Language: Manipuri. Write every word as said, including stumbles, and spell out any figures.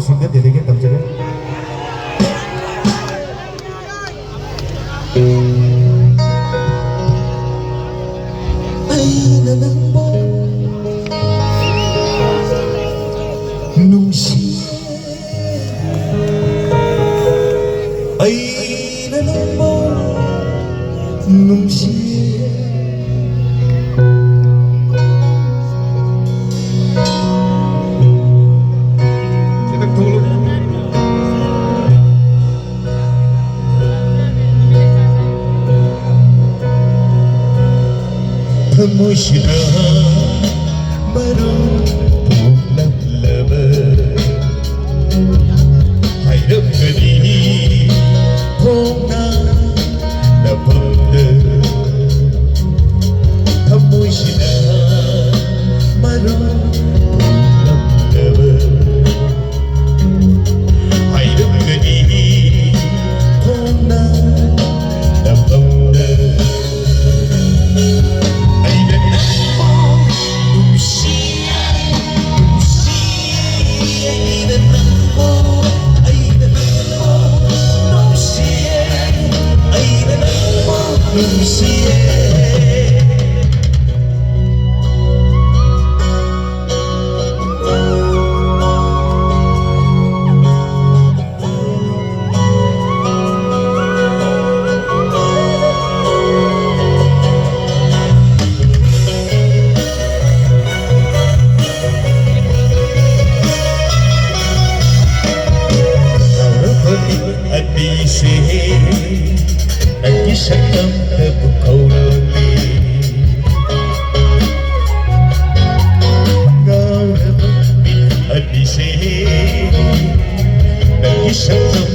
Singer dedicate ꯇꯧꯖꯔꯦ꯫ ꯑꯩꯅ ꯅꯪꯕꯨ ꯅꯨꯡꯁꯤ, ꯑꯩꯅ ꯅꯪꯕꯨ ꯅꯨꯡꯁꯤ꯫ ꯊꯃꯣꯏꯁꯤꯗ ꯃꯔꯨ ꯄꯣꯛꯂꯛꯂꯕ ꯍꯥꯏꯔꯛꯀꯅꯤ ꯈꯣꯡꯅ ꯅꯐꯝꯗ꯫ ꯊꯃꯣꯏꯁꯤꯗ ꯃꯔꯨ ꯄꯣꯛꯂꯛꯂꯕ ꯍꯥꯏꯔꯛꯀꯅꯤ ꯈꯣꯡꯅ ꯅꯐꯝꯗ꯫ ꯑꯩꯅ ꯅꯪꯕꯨ ꯅꯨꯡꯁꯤꯌꯦ, ꯅꯨꯡꯁꯤꯌꯦ, ꯑꯩꯅ ꯅꯪꯕꯨ, ꯑꯩꯅ ꯅꯪꯕꯨ ꯅꯨꯡꯁꯤꯌꯦ, ꯑꯩꯅ ꯅꯪꯕꯨ ꯅꯨꯡꯁꯤꯌꯦ꯫ ꯑꯅꯤꯁꯦ ꯅꯪꯒꯤ ꯁꯛꯇꯝꯗꯕꯨ ꯈꯧꯔꯥꯡꯂꯦ꯫ ꯉꯥꯎꯔꯕ ꯃꯤꯠ ꯑꯅꯤꯁꯦ ꯅꯪꯒꯤ ꯁꯛꯇꯝ